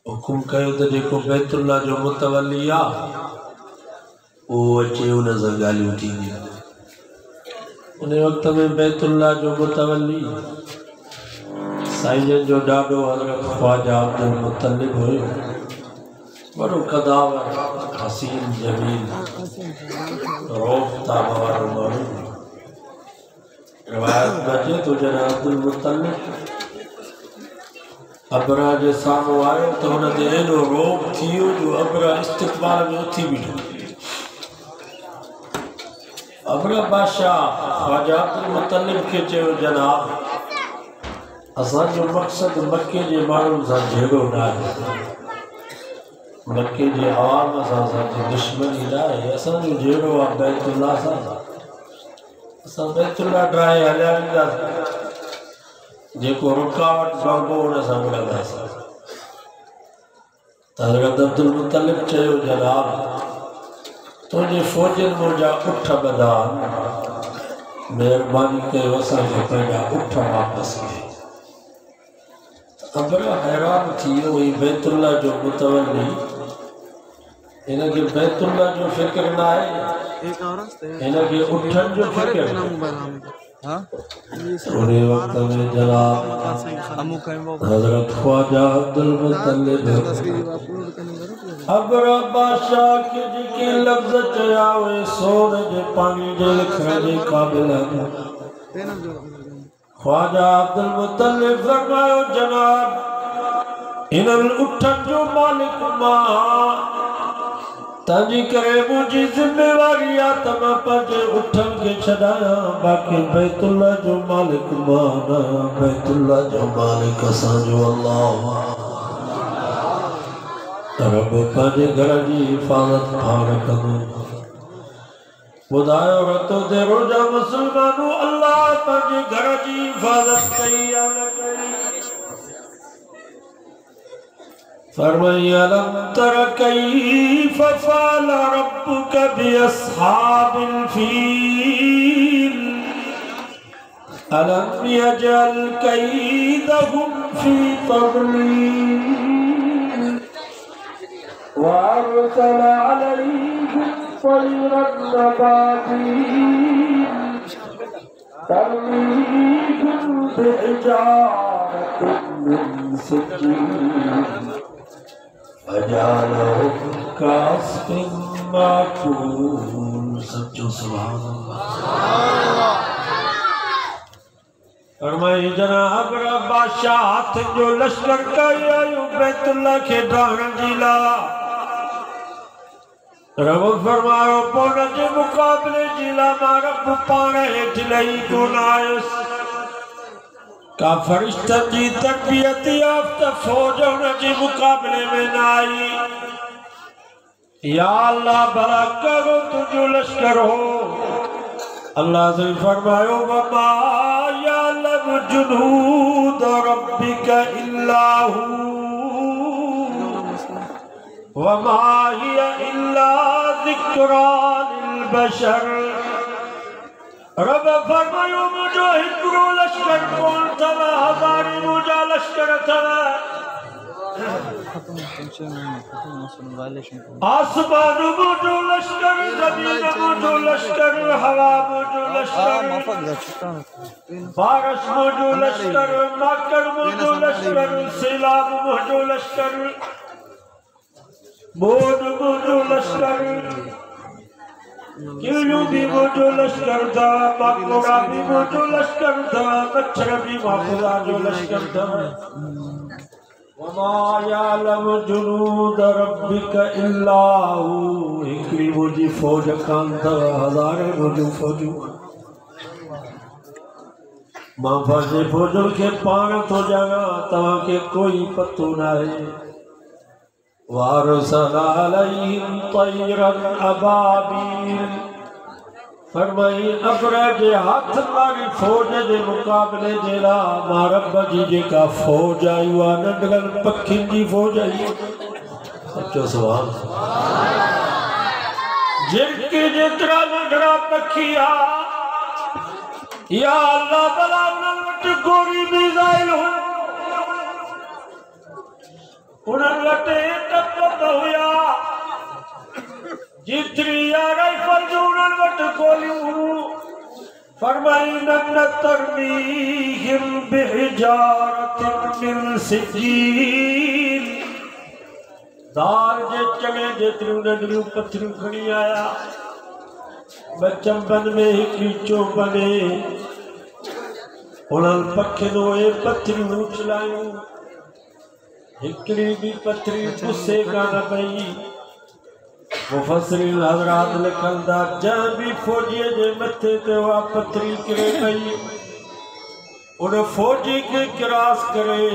हुकुम कयो त जेको बैतुल्लाह जो मुतवली आहे उहो अचे उन सां ॻाल्हियूं थींदियूं। उन वक़्त में बैतुल्लाह जो मुतवली साईं जन जो ॾाॾो हज़रत ख्वाजा अब्दुल मुतलिब हुयो। वॾो कदावर हसीन जमील रोब ताब वारो माण्हू। रिवायत में अचे थो जॾहिं अब्दुल मुतलिब अबरा जे साम्हूं आयो त हुन ते एॾो रोब थी वियो जो अबरा इस्तिक़बाल में उथी बीठो। अबरा बादशाह ख्वाजा अब्दुल मुतलिब खे चयो, जनाब असांजो मक़सदु मक्के जे माण्हुनि सां झेड़ो न आहे, मक्के जे अवाम सां असांजी दुश्मनी न आहे, असांजो झेड़ो आहे बैतुल्लाह सां। असां बैतुल्लाह ड्राए हलिया वेंदासीं, जेको रुकावट बणबो हुन सां मिलंदासीं। त हज़रत अब्दुल मुतलिब चयो, जनाब तुंहिंजे फ़ौजनि मुंहिंजा उठ ॿधा आहिनि, महिरबानी कयो असांखे पंहिंजा उठ वापसि ॾियो। अबरा हैरान थी वियो, ही बैतुल्लाह जो मुतवली, हिनखे बैतुल्लाह जो फ़िक्र न आहे, हिनखे उठनि जो फ़िक्र। उन वक़्त में जनाब हज़रत ख्वाजा अब्दुल मुतलिब अबरा बादशाह खे जेके लफ़्ज़ चया उहे सोन जे पाणी जे लिखण जे क़ाबिल आहिनि। ख्वाजा अब्दुल मुतलिब फरमायो, जनाब हिननि उठनि जो मालिक मां, तंहिंजे करे मुंहिंजी ज़िम्मेवारी आहे त मां पंहिंजे उठनि खे छॾायां, बाक़ी बैतुल्लाह जो मालिक मां न आहियां, बैतुल्लाह जो मालिक असांजो अल्लाह आहे। रब पंहिंजे घर जी हिफ़ाज़त पाण कंदो। ॿुधायो रतो देरो जा मुसलमानो, अल्लाह पंहिंजे घर जी हिफ़ाज़त कई या न कई? फरमाई, अलम तर कैफ फ़अल रब्बुक बिअस्हाबिल फील अलम यजअल कैदहुम फी तदलील वअरसल अलैहिम तयरन अबाबील तरमीहिम बिहिजारतिन मिन सिज्जील फजालहुम काअस्फिन माकूल। सच्चो सुभान अल्लाह। फरमाई, जनाब बादशाह हाथियुनि जो लश्कर कई आयो बैतुल्लाह खे डाहण जे लाइ। रब फरमायो, पोइ हुन जे मुक़ाबले जे लाइ मां रब पाण हेठि लही कोन आयुसि। का फरिश्तनि जी तरबियत याफ़्ता फ़ौज हुनजे मुक़ाबले में न आई। या अल्लाह भला कहिड़ो तुंहिंजो लश्कर हो? अल्लाह साईं फरमायो, वमा यअलमु जुनूद रब्बिक इल्ला हू वमा हिय इल्ला ज़िक्रा लिलबशर। रब फरमायो, मुंहिंजो हिकिड़ो लश्कर कोन अथव, हज़ारे मुंहिंजा लश्कर अथव। आसमान मुंहिंजो लश्कर, ज़मीन मुंहिंजो लश्कर, हवा मुंहिंजो लश्कर, बारिश मुंहिंजो लश्कर, माकड़ मुंहिंजो लश्कर, सैलाब मुंहिंजो लश्कर, बोड मुंहिंजो लश्कर, कीड़ियूं बि मुंहिंजो लश्कर अथव, माकोड़ा बि मुंहिंजो लश्कर अथव, मच्छर बि मां ख़ुदा जो लश्कर अथव। वमा यअलमु जुनूद रब्बिक इल्ला हू। हिकिड़ी मुंहिंजी फ़ौज कान अथव, हज़ारे मुंहिंजूं फ़ौजूं। मां पंहिंजे फ़ौजुनि खे पाण थो ॼाणा, तव्हांखे कोई पतो न आहे। वारसल अलैहिम तयरन अबाबील। फरमाई, अबरा जे हथ वारी फ़ौज जे मुक़ाबले जे लाइ मां रब जी जेका फ़ौज आई उहा नंढड़नि पखियुनि जी फ़ौज आई। सचो सुभान। जिनके जेतिरा नंढड़ा पखी आहे, या अल्लाह भला उन्हनि वटि गोरी मिज़ाइल हो। उन्हनि वटि टप हुया जेतिरी राइफल जूं उन्हनि वटि गोलियूं। फरमाईंदनि तरमीहिम बिहिजारतिन मिन सिजील। दार जे चणे जेतिरियूं नंढड़ियूं पथरियूं खणी आया। ॿ चंबनि में हिकिड़ी चोबने उन्हनि पखियुनि उहे पथरियूं उछलायूं। हिकिड़ी बि पथरी गुस्से खां न पई। मुफ़स्सिरीन हज़रात लिखनि था जंहिं बि फ़ौजीअ जे मथे ते उहा पथरी किरे पई उन फ़ौजी खे क्रॉस करे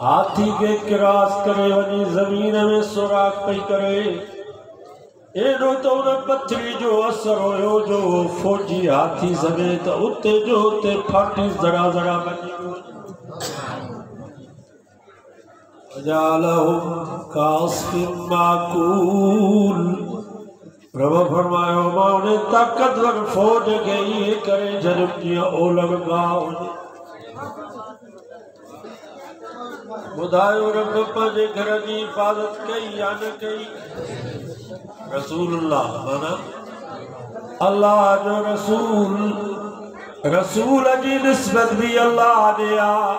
हाथी खे क्रॉस करे वञी ज़मीन में सुराख पई करे। एॾो त उन पथरी जो असरु हुयो जो फ़ौजी हाथी समेत उते जो उते फाटी ज़रा ज़रा बणी वियो। माकूल। रब फरमायो मां उन ताक़तवर फ़ौज खे ईअं करे छॾियुमि जीअं ओलग गाह हुजे। ॿुधायो रब पंहिंजे घर जी हिफ़ाज़त कई या न कई? रसूलुल्लाह माना अल्लाह जो रसूल, रसूल जी निस्बत बि अल्लाह ॾे आहे।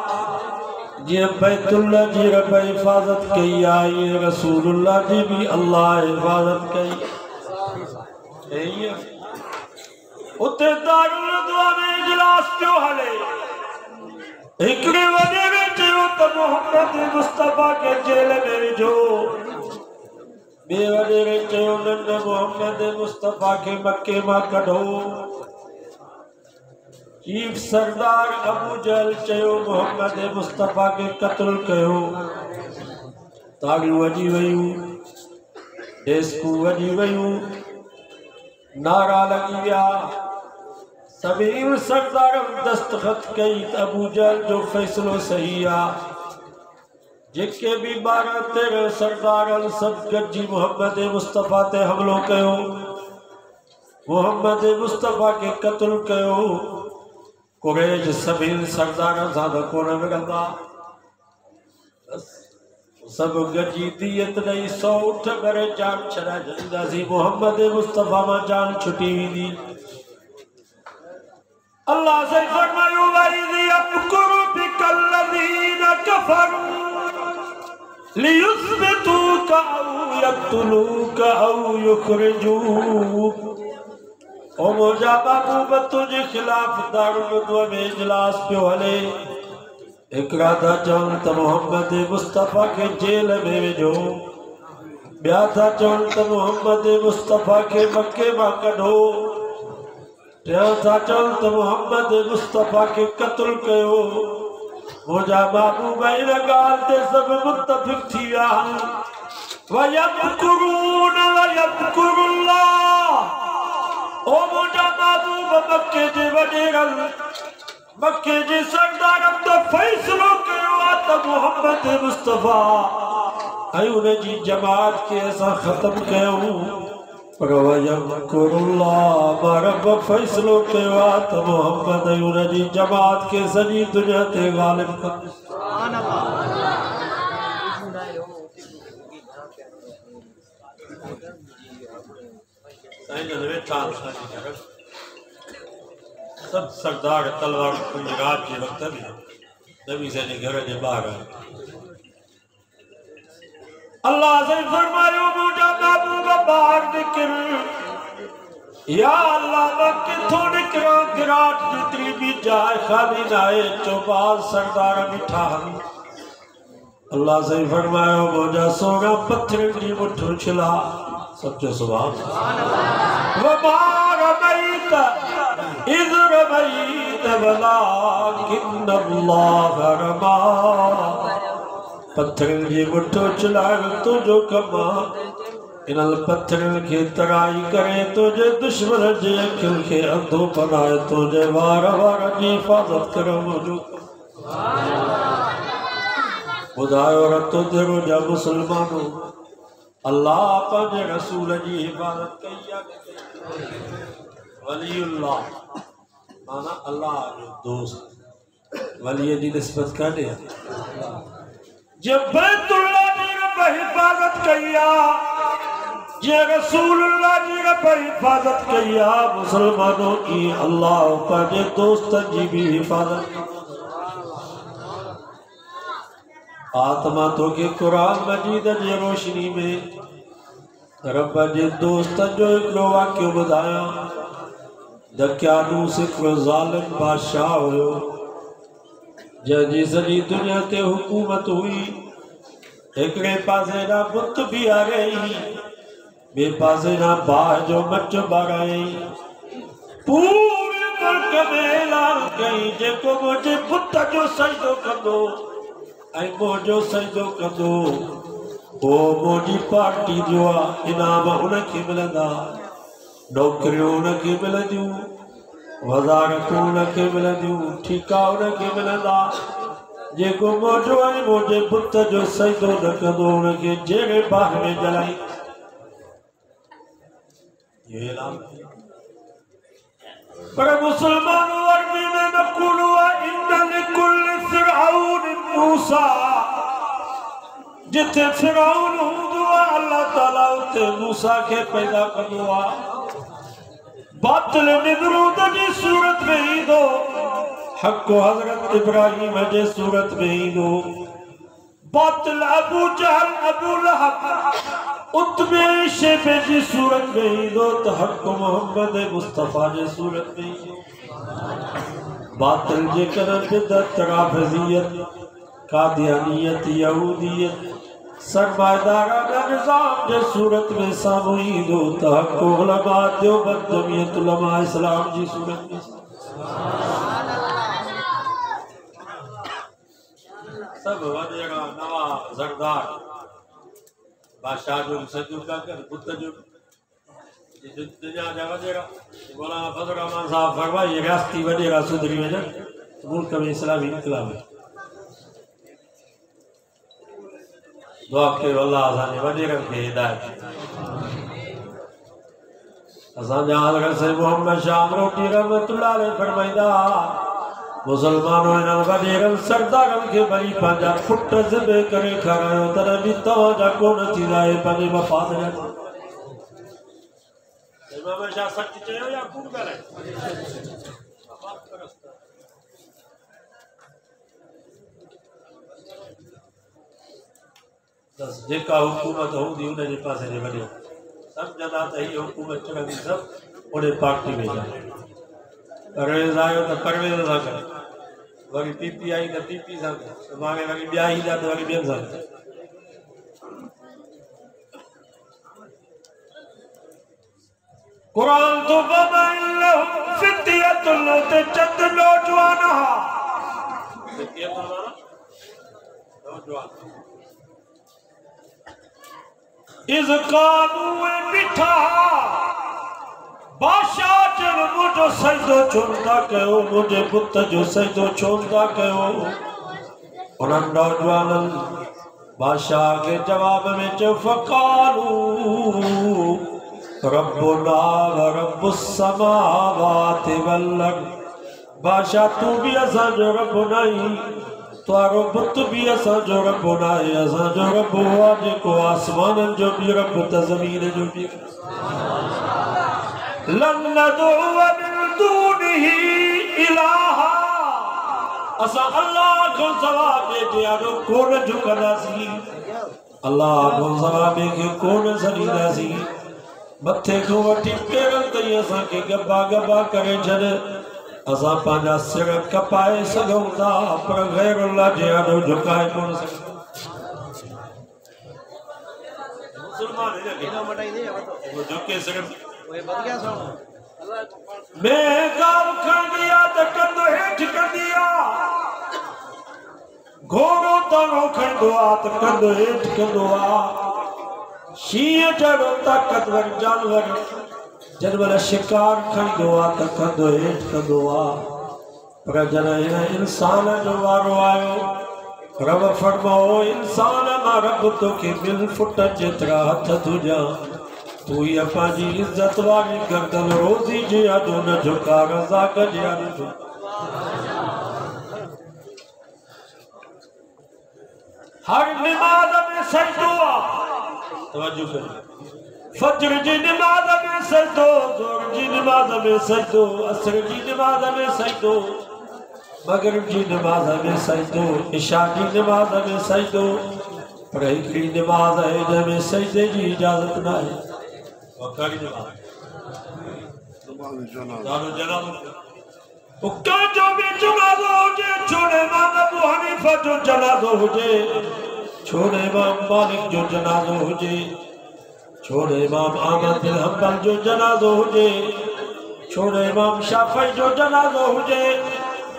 जीअं बैतुल्लाह जी रब हिफ़ाज़त कई आहे ईअं रसूलुल्लाह जी बि अल्लाह हिफ़ाज़त कई। उते दारुल दुआ में इजलास पियो हले। हिकिड़े वॾेरे चयो त मोहम्मद मुस्तफ़ा खे जेल में विझो। ॿिए वॾेरे चयो न न मोहम्मद मुस्तफ़ा खे मक्के मां कढो। चीफ सरदार अबू जहल चयो मोहम्मद मुस्तफ़ा खे क़तल कयो। ताड़ियूं वॼी वयूं, डेस्कूं वॼी वयूं, नारा लॻी विया। सभिनी सरदारनि दस्तख़त कई त अबू जहल जो फ़ैसिलो सही आहे। जेके बि 12 13 सरदारनि सभु गॾिजी मोहम्मद मुस्तफ़ा ते हमिलो कयो, मोहम्मद मुस्तफ़ा खे क़तल कयो। कुरैश सभिनी सरदारनि सां त कोन विढ़ंदा, सभु गॾिजी दियत ॾेई 100 उठ करे जान छॾाए छॾींदासीं, मोहम्मद मुस्तफ़ा मां जान छुटी वेंदी। अल्लाह से फरमायो वइज़ यमकुरु बिकल्लज़ीना कफ़रू लियुस्बितूक औ यक़्तुलूक औ युख़रिजूक। ओ मुंहिंजा महबूब, तुंहिंजे ख़िलाफ़ दारुल नदवा में इजलास पियो हले। हिकिड़ा था चवनि त मोहम्मद मुस्तफ़ा खे जेल में विझो, ॿिया था चवनि त मोहम्मद मुस्तफ़ा खे मक्के मां कढो, टियां था चवनि त मोहम्मद मुस्तफ़ा खे क़तल कयो। मुंहिंजा महबूब इन ॻाल्हि ते सभु मुतफ़िक़ थी विया आहिनि। वयमकुरून वयमकुरुल्लाह। ओ मुंहिंजा महबूब, मक्के जे वॾेरनि, मक्के जे सरदारनि त फ़ैसिलो कयो आहे त मोहम्मद मुस्तफ़ा ऐं उनजी जमात खे असां ख़तमु कयूं, पर वयमकुरुल्लाह, मां रब फ़ैसिलो कयो आहे त मोहम्मद ऐं उनजी जमात खे सॼी दुनिया ते ग़ालिब कंदुसि। सभु सरदार तलवार खणी राति जे वक़्त में नबी साईं जे घर जे ॿाहिरि आया। अल्लाह साईं फरमायो मुंहिंजा महबूब ॿाहिरि निकिर, या अल्लाह मां किथों निकिरां? गिराट जेतिरी बि जाइ ख़ाली न आहे, चौबाज़ सरदार बीठा आहिनि। अल्लाह साईं फरमायो मुंहिंजा सोहणा पथरनि जी मुठ उछला। सभु चयो सुभान वमा रमैत is रमैत वलाकिन अल्लाह रमा। पथरनि जी मुठ उछलाइण तुंहिंजो कमु आहे, इन्हनि पथरनि खे तराई करे तुंहिंजे दुश्मन जे अखियुनि खे अंधो बनाए तुंहिंजे वार वार जी हिफ़ाज़त करणु मुंहिंजो कमु। ॿुधायो रतो देरो जा मुसलमानो, अल्लाह पंहिंजे रसूल जी हिफ़ाज़त कई आहे। वलीउल्लाह माना अल्लाह जो दोस्त, वलीअ जी निस्बत कान्हे आहे। जीअं बैतुल्लाह जी रब हिफ़ाज़त कई आहे, जीअं रसूलुल्लाह जी रब हिफ़ाज़त कई आहे, मुसलमानों की अल्लाह पंहिंजे दोस्तनि जी बि हिफ़ाज़त। आत्मा तोखे क़ुरान मजीद जी रोशनी में रब जे दोस्तनि जो हिकिड़ो वाक़ियो ॿुधायां। दकियानूस हिकिड़ो ज़ालिम बादशाह हुयो, जंहिंजी सॼी दुनिया ते हुकूमत हुई। हिकिड़े पासे ॾांहुं बुत बीहारियईं, ॿिए पासे ॾांहुं बाहि जो मच ॿारायईं। पूरे मुल्क में ऐलान कयईं, जेको मुंहिंजे बुत जो सजदो कंदो ऐं मुंहिंजो सजदो कंदो उहो मुंहिंजी पार्टी जो आहे, इनाम उनखे मिलंदा, नौकरियूं उनखे मिलंदियूं, वज़ारतूं उनखे मिलंदियूं, ठीका उनखे मिलंदा। जेको मुंहिंजो ऐं मुंहिंजे बुत जो सजदो न कंदो उनखे जहिड़े बाहि में जलाई। पर मुसलमान अरबी में मक़ूलो आहे, इन लिकुल फिरऔन मूसा। जिथे फिरऔन हूंदो आहे अल्लाह ताला उते मूसा खे पैदा कंदो आहे। बातिल निमरूद जी सूरत में ईंदो, हक़ हज़रत इब्राहिम जे सूरत में ईंदो। बातिल अबू जहल अबू लहब उतबे शेबे जी सूरत में ईंदो, त हक़ मोहम्मद मुस्तफ़ा जे सूरत में ईंदो। बातिल जेकॾहिं बिदअत, राफ़िज़ियत, कादियानियत, यहूदियत, सरमायदाराना निज़ाम जे सूरत में साम्हूं ईंदो, त हक़ उलमा देवबंद जमियत उलमा इस्लाम जी सूरत में। सभु वॾेरा नवां सरदार बादशाह जो सजो पिया कनि, बुत जो दुनिया जा वॾेरा। मौलाना फज़ल रहमान साहब फरमाए, रियासती वॾेरा सुधरी वञनि त मुल्क में इस्लामी इनक़िलाब। दुआ कयो अल्लाह असांजे वॾेरनि खे हिदायत। असांजा हज़रत सैयद मोहम्मद शाह अमरोटी रहमतुल्लाह अलैह फरमाईंदा, मुसलमानो हिननि वॾेरनि सरदारनि खे भली पंहिंजा पुट ज़िबे करे खारायो, तॾहिं बि तव्हांजा कोन थींदा, इहे पंहिंजे मफ़ाद जा। मोहम्मद शाह सच चयो या कूड़ ॻाल्हायो? बसि जेका हुकूमत हूंदी उनजे पासे जे वञो, सम्झंदा त हीअ हुकूमत चढ़ंदी, सभु उन पार्टी में जा। परवेज़ आयो त परवेज़ सां गॾु, वरी पीपी आई त पीपी सां गॾु, सुभाणे वरी ॿिया ईंदा त वरी ॿियनि सां गॾु। क़ुरान तो ते चंद नौजवान हा, नौजवान is कानू बिठा बादशाह चयो मुंहिंजो सजदो छो नथा कयो, मुंहिंजे बुत जो सजदो छो नथा कयो। उन्हनि नौजवाननि बादशाह खे जवाब में चयो, फ़क़ालू रब्बुना व रब्बुस समावाति वल अर्ज़। बादशाह तूं बि असांजो रब न आहीं, तुआरो बुत बि असांजो रब न आहे, असांजो रब उहो आहे जेको आसमाननि जो बि रब त ज़मीन जो बि। लन नदउअ मिन दूनिही इलाहा, असां अल्लाह खां सवा ॿिए जे आॾो कोन झुकंदासीं, अल्लाह खां सवा ॿिए खे कोन सॾींदासीं। मथे खां वठी पेरनि ताईं असांखे गबा गबा करे छॾ, असां पंहिंजा सिर कपाए सघूं था, पर ग़ैरुल्लाह जे आॾो झुकाए कोन सघूं। मुसलमान झुके सिर्फ़ गाव खणंदी आहे त कंधु हेठि कंदी आहे, घोड़ो ताणो खणंदो आहे त कंधु हेठि कंदो आहे। शींहं जहिड़ो ताक़तवर जानवर जॾहिं महिल शिकार खणंदो आहे त कंधु हेठि कंदो आहे, पर जॾहिं हिन इंसान जो वारो आयो, रब फरमायो, इंसान मां रब तोखे ॿिनि फुटनि जेतिरा हथ थो ॾियां, तूं इहा पंहिंजी इज़त वारी गर्दन रोज़ी जे आॾो न झुका, रज़ाक जे आॾो झुका। हर नमाज़ में सजदो आहे। तवज्जो करियो, फज्र जी नमाज़ में सजदो, ज़ोहर जी नमाज़ में सजदो, असर जी नमाज़ में सजदो, मगरिब जी नमाज़ में सजदो, इशा जी नमाज़ में सजदो। पर हिकिड़ी नमाज़ आहे जंहिंमें सजदे जी इजाज़त न आहे। कंहिंजो बि जनाज़ो हुजे, छो न इमाम अबू हनीफ़ा जो जनाज़ो हुजे, छो न इमाम मालिक जो जनाज़ो हुजे, छो न इमाम अहमद बिन हंबल जो जनाज़ो हुजे, छो न इमाम शाफ़ी जो जनाज़ो हुजे,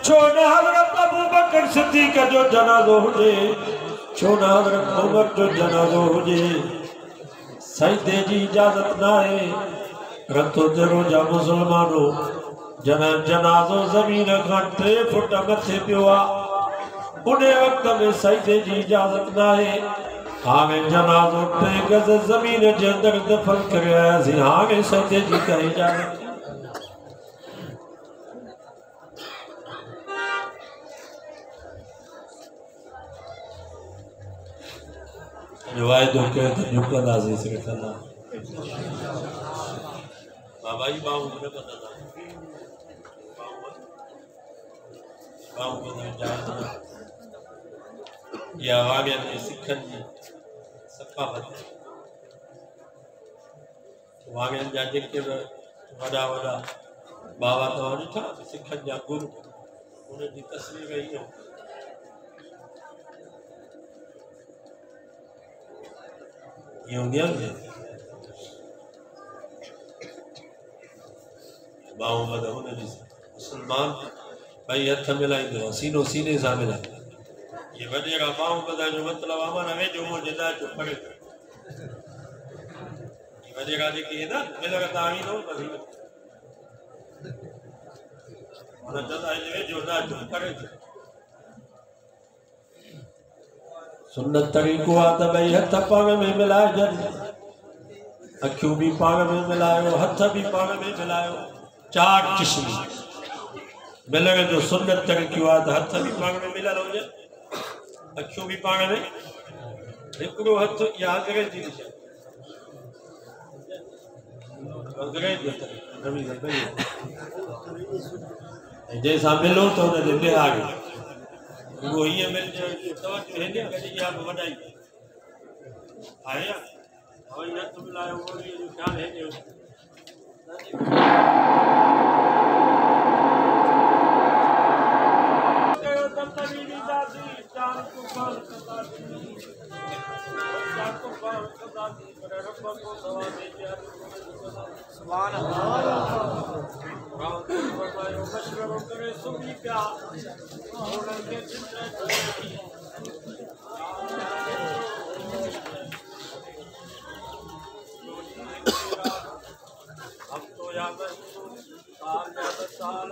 छो न हज़रत अबू बकर सिद्दीक़ जो जनाज़ो हुजे, छो न हज़रत उमर जो जनाज़ो हुजे, सजदे जी इजाज़त न आहे। रतो जरो जा मुसलमानो, जॾहिं जनाज़ो ज़मीन खां 3 फुट मथे पियो आहे, उन वक़्त में सजदे जी इजाज़त न आहे। हाणे जनाज़ो 3 गज़ ज़मीन जे अंदरि दफ़न करे आयासीं, हाणे सजदे जी का इजाज़त। वाइदो कयो त झुकंदासीं सिर्फ़ अल्लाह। बाबा जी बाहू न ॿधंदा, बाहू ॿधण जाइज़ न। इहा वाॻियनि जी सिखनि जी सकाफ़त। वाॻियनि जा जेके बि वॾा वॾा बाबा तव्हां ॾिठा सिखनि जा गुरू, उन्हनि जी तस्वीर ईअं ईअं हूंदी आहे न। बाहू ॿध हुनजी मुसलमान ॿई हथ मिलाईंदो आहे, सीनो सीने सां मिलाए। इहे वॾेरा बाहू ॿधण जो मतिलबु आहे माना वेझो मुंहिंजे न अचो, परे। वॾेरा जेके आहिनि न मिलण तव्हां ईंदो बसि, माना चवंदा आहिनि वेझो न अचो, परे थियो। सुन्नत तरीक़ो आहे त ॿई हथ पाण में मिलाइजनि, अखियूं बि पाण में मिलायो, हथ बि पाण में मिलायो। 4 किस्म मिलण जो सुन्नत तरीक़ो आहे त हथ बि पाण में मिलियल हुजनि, अखियूं बि पाण में, हिकिड़ो हथ इहा अंग्रेज़ जी निशानी, अंग्रेज़ जो तरीक़ो ऐं जंहिंसां मिलो त हुनजे निहारियो, उहो हीअं मिलजे तवजो हेॾे कॾहिं इहा बि वॾाई आहे। वरी हथ मिलायो, वरी ख़्यालु हेॾे। मशवरो करे सुम्ही पिया, हफ़्तो या महीनो, साल या ॿ साल,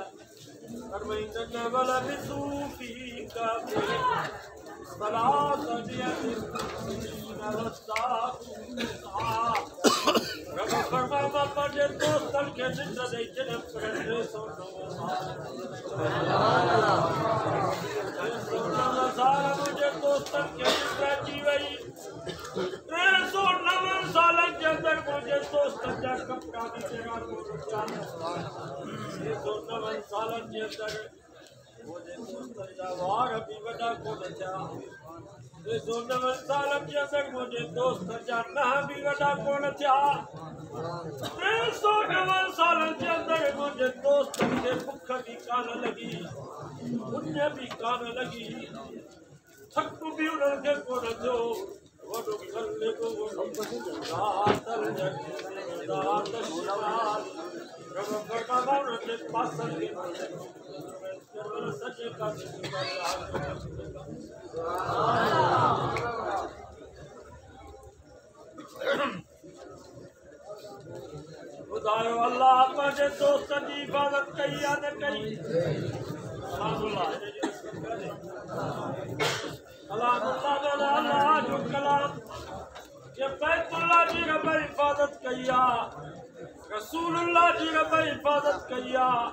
ॿुधायो अल्लाह पंहिंजे दोस्तनि जी हिफाज़त कई या न कई? अल्लाह जो कलाम बैतुल्लाह जी रब हिफाज़त कई आहे, रसूलुल्लाह जी रब हिफाज़त कई आहे।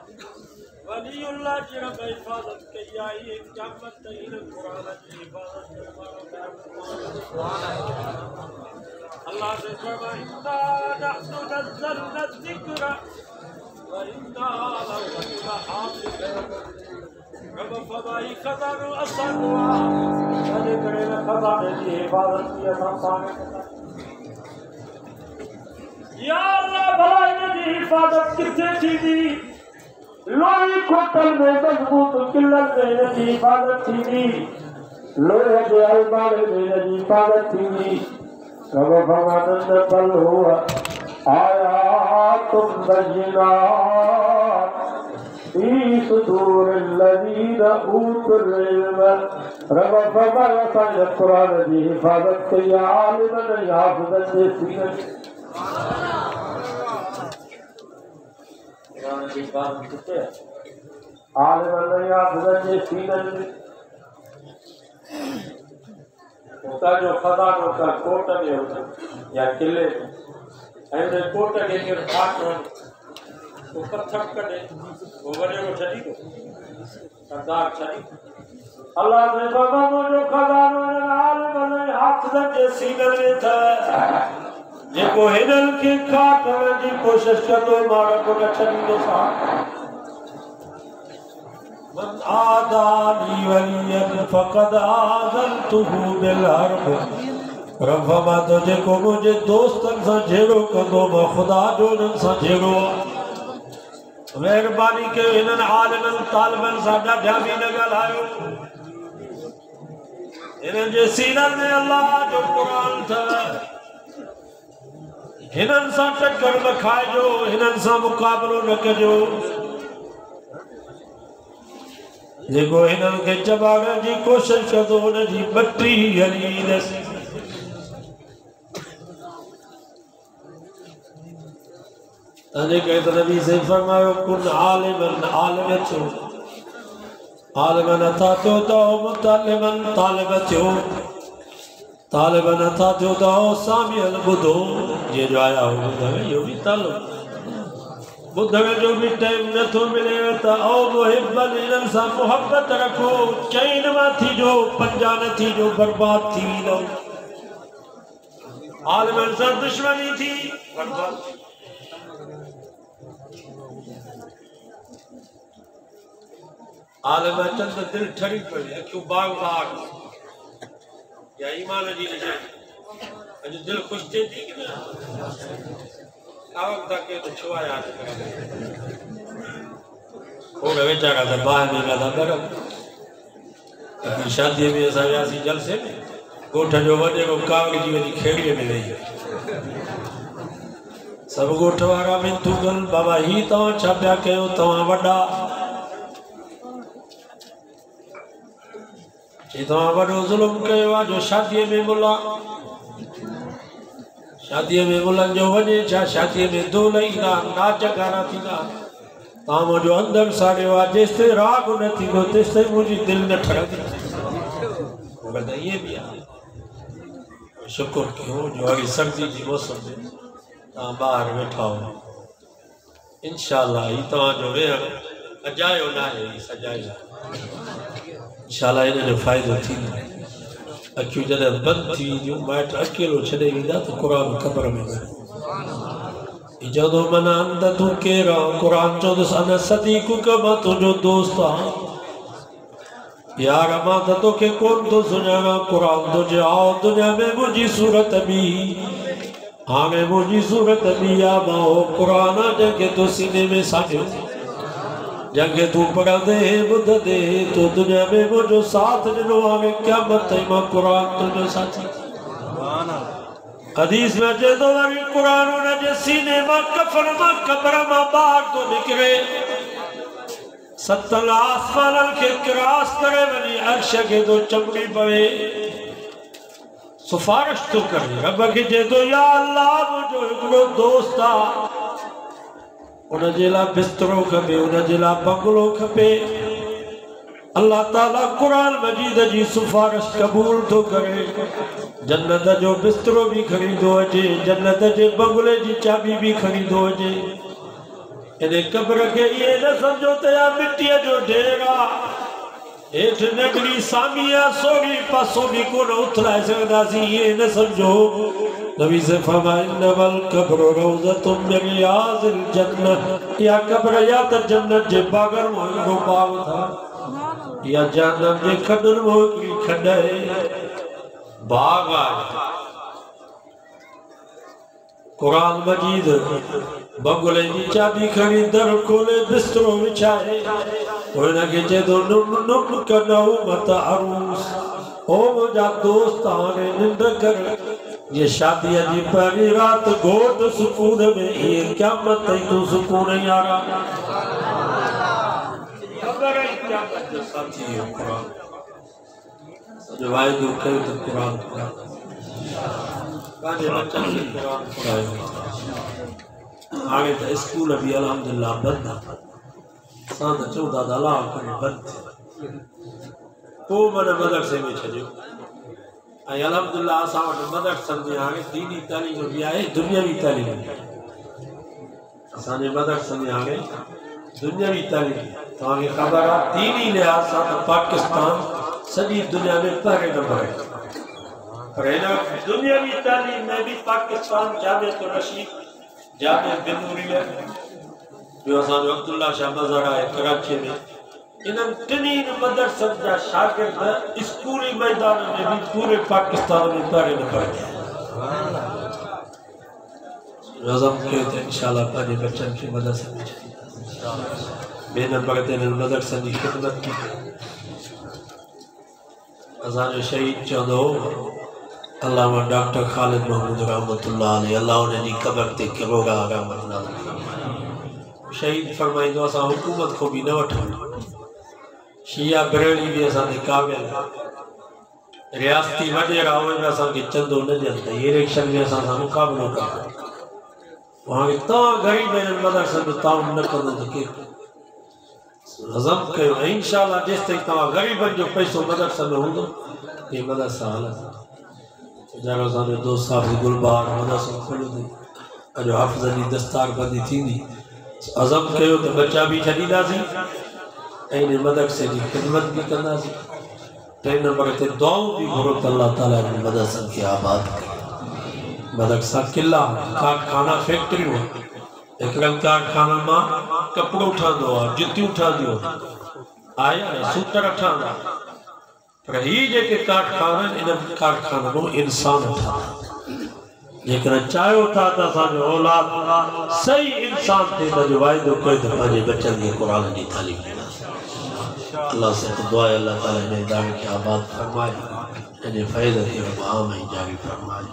वलीउल्लाह जी रब हिफाज़त कई आहे, क़यामत ताईं हिन क़ुरान जी हिफाज़त करण वारो। अल्लाह से फरमाए, इन्ना नहनु नज़्ज़लना ज़िक्र व इन्ना लहू लहाफ़िज़ून। रब फरमाई, ख़ज़ानो असांजो आहे, तंहिंजे करे हिन ख़ज़ाने जी हिफाज़त बि असां पाण कंदासीं। या अल्लाह, भला हिन जी हिफाज़त किथे थींदी? लोही कोटल में मज़बूत किलनि में हिन जी हिफाज़त थींदी, लोहे जे अलमारे में हिन जी हिफाज़त थींदी। रब फरमाइनि, बल हुआ आयातुम बय्यिनात फ़ी सुदूरिल्लज़ीना ऊतुल इल्म। रब फरमायो, असां हिन क़ुरान जी हिफाज़त कई आहे आलिमनि ऐं हाफ़िज़नि जे सीननि। क़ुरान जी हिफाज़त किथे आहे? आलिमनि ऐं हाफ़िज़नि जे सीननि में। कंहिंजो ख़ज़ानो का कोट में हुजे या किले में, ऐं हुन कोट खे केरु फाट वञे, पोइ पथर कढे, पोइ वॾेरो छॾींदो, सरदार छॾींदो। अल्लाह ने फरमायो, मुंहिंजो ख़ज़ानो हिननि आलिमनि ऐं हाफ़िज़नि जे सीननि में अथव, जेको हिननि खे काटण जी कोशिशि कंदो, मां रब न छॾींदोसां। मन आदा ली वलियन फ़क़द आज़नतुहू बिल हर्ब। रब फरमाए थो, जेको मुंहिंजे दोस्तनि सां झेड़ो कंदो, मां ख़ुदा जो उन्हनि सां झेड़ो आहे। महिरबानी कयो, हिननि आलिमनि तालिबनि सां ॾाढा बि न ॻाल्हायो। हिननि जे सीननि में अल्लाह जो क़ुरान अथव, हिननि सां टक्कर न खाइजो, हिननि सां मुक़ाबिलो न कजो। जेको हिननि खे चबाड़ण जी कोशिशि कंदो, हुनजी बटी हली ईंदसि। तंहिंजे करे त नबी साईं फरमायो, कुन आलिमन, आलिम थियो, आलिम नथा थियो त मुतालिमन, तालिब थियो, तालिब नथा थियो त सामियन, ॿुधो। जीअं जो आया हो ॿुधण, इहो बि तालुब, ॿुधण जो बि टाइम नथो मिले त औ मुहिबन, हिननि सां मुहबत रखो, चइनि मां थीजो, पंजा न थीजो, बर्बाद थी वेंदव। आलिमनि सां दुश्मनी थी, बर्बाद थी। आलिम अचनि त दिलि ठरी पवे, अखियूं बाग बाग, या ईमान जी निशानी। अॼु दिलि ख़ुशि थिए थी की न? कावक था कयो त छो आया खोड़ वीचारा त बाहि में पिया था ॿरनि। हिकिड़ी शादीअ में असां वियासीं जलसे में, ॻोठ जो वॾेरो कावड़जी वञी खेड़ीअ में वेही। सभु ॻोठ वारा मिंथूं कनि, बाबा हीअ तव्हां छा पिया कयो, तव्हां वॾा, चई तव्हां वॾो ज़ुल्म कयो आहे जो शादीअ में मुला, शादीअ में मुलनि जो वञे छा, शादीअ में दोल ईंदा आहिनि, नाच गाना थींदा आहिनि, तव्हां मुंहिंजो अंदरि साड़ियो आहे, जेसि ताईं राग न थींदो तेसि ताईं मुंहिंजी दिलि न ठरंदी। त ईअं बि आहे। शुक्र कयो जो वरी सर्दी जी मौसम में तव्हां ॿाहिरि वेठा हो। इनशा हीअ तव्हांजो वेहणु अजायो न आहे, हीअ सजायो आहे। इनशा हिन जो फ़ाइदो थींदो। अखियूं जॾहिं बंदि थी वेंदियूं, माइट अकेलो छॾे वेंदा त क़ुरान क़बर में वञे। चवंदो, माना अंत, तूं केरु आहीं? क़ुरान चवंदुसि, अना सदीक़ुक, मां तुंहिंजो दोस्त आहियां। यार, मां त तोखे कोन थो सुञाणा। क़ुरान थो चए, आओ दुनिया में मुंहिंजी सूरत ॿी, हाणे मुंहिंजी सूरत ॿी आहे। मां उहो क़ुरान आहे जंहिंखे तूं सीने में सांढियो, जंहिंखे तूं पढ़ंदे ॿुधंदे, तूं दुनिया में मुंहिंजो साथ ॾिनो, हाणे क़यामत ताईं मां क़ुरान तुंहिंजो साथी। हदीस में अचे थो, वरी क़ुरान हुनजे सीने मां, कफ़न मां, क़बर मां ॿाहिरि थो निकिरे, सतनि आसमाननि खे क्रॉस करे वञी अर्श खे थो चमड़ी पवे, सिफारिश थो करे, रब खे चए थो, या अल्लाह, मुंहिंजो हिकिड़ो दोस्त आहे, उनजे लाइ बिस्तरो खपे, उनजे लाइ बंगलो खपे। अल्लाह ताला क़ुरान मजीद जी सिफारिश क़बूल थो करे, जन्नत जो बिस्तरो बि खणी थो अचे, जन्नत जे बंगले जी चाबी बि खणी थो अचे। इन कब्र खे इहे न सम्झो त इहा मिटीअ जो ढेर आहे। हेठि नंढड़ी सामी आहे, सोरी पासो बि कोन उथलाए सघंदासीं, इहे न सम्झो। नबी से फरमाए इन्नमल कब्र रौज़तुम मिन रियाज़िल जन्नह, इहा कब्र या त जन्नत जे बाग़नि मां हिकिड़ो बाग़ था या जहन्नम जे खॾनि मां हिकिड़ी खॾ आहे, बाग़ आहे। क़ुरान मजीद बंगले जी चाबी खणी दर खोले बिस्तरो विछाए हुनखे चए थो नुम नुम कनऊ मत अरूस, ओ मुंहिंजा दोस्त हाणे निंड कर, जीअं शादीअ जी पहिरीं राति घोट सुकून में, ईअं क़यामत ताईं तूं सुकून यारा। ख़बर ई क़यामत जो साथी इहो क़ुरान, अॼु वाइदो कयो त क़ुरान पढ़ायो, पंहिंजे बच्चनि खे क़ुरान पढ़ायो। हाणे त स्कूल बि अल्हम्दुलिल्लाह बंदि आहिनि, असां त चऊं था त अलाह करे बंदि थिए, पोइ माना मदरसे में छॾियो। ऐं अल्हम्दुलिल्लाह असां वटि मदरसनि में हाणे दीनी तालीम बि आहे, दुनियावी तालीम बि आहे। असांजे मदरसे में हाणे दुनियावी तालीम, तव्हांखे ख़बर आहे दीनी लिहाज़ सां त पाकिस्तान सॼी दुनिया में पहिरें नंबर आहे, पर हिन वक़्तु दुनियावी तालीम में बि पाकिस्तान जामियत रशीद, जामिया बिनूरिया, ॿियो असांजो अब्दुल्ला शाह मज़हर आहे कराचीअ में, इन्हनि टिन्ही मदरसनि जा शागिर्द स्कूली मैदान में बि पूरे पाकिस्तान में पहिरें नंबर ते आहिनि। अज़म कयो त इंशाअल्लाह पंहिंजे बच्चनि खे मदरसे में छॾींदासीं, ॿिए नंबर ते हिननि मदरसनि जी ख़िदमत बि कई। असांजो शहीद चवंदो हो अल्लामा डॉक्टर ख़ालिद महमूद रहमतुल्लाह अलैह, अलाह हुनजी क़बर ते करोड़ा रहमत नाज़िल फरमाए। शहीद फरमाईंदो असां हुकूमत खां बि न वठूं, शिया बरेली बि असांजे काबिल, रियासती वॾेरा उहे बि असांखे चंदो न ॾियनि त इलेक्शन में असां सां मुक़ाबिलो कनि। हाणे तव्हां ग़रीब हिननि मदरसनि में ताउन न कंदो त केरु कंदो? हज़म कयो ऐं इंशाअल्लाह जेसि ताईं तव्हां ग़रीबनि जो पैसो मदरसे में हूंदो इहे मदरसा हलंदा। ॼाणो असांजो दोस्त साहिबु गुलबहार मदरसो खुलियो अथई, अॼु हाफ़िज़नि जी दस्तारबंदी थींदी। अज़म कयो त बच्चा बि छॾींदासीं ऐं इन मदरसे जी ख़िदमत बि कंदासीं। टे नंबर ते दुआऊं बि घुरो त अलाह ताला इन मदरसनि खे आबाद करे। मदरसा किला, कारखाना, फैक्ट्रियूं, हिकिड़नि कारखाननि मां कपिड़ो ठहंदो आहे, जुतियूं ठहंदियूं आहे न, सूटर ठहंदा, पर हीअ जेके कारखाना आहिनि इन्हनि कारखाननि मां इंसान ठहंदा। जेकॾहिं चाहियो था त असांजो औलाद सही इंसान थिए त अॼु वाइदो कयो त पंहिंजे बच्चनि खे क़ुरान जी तालीम ॾींदासीं। अलाह सां दुआ आहे अलाह ताला हिन इदारे खे आबाद फरमाए, हिन फैज़ खे आम ऐं जारी फरमाए।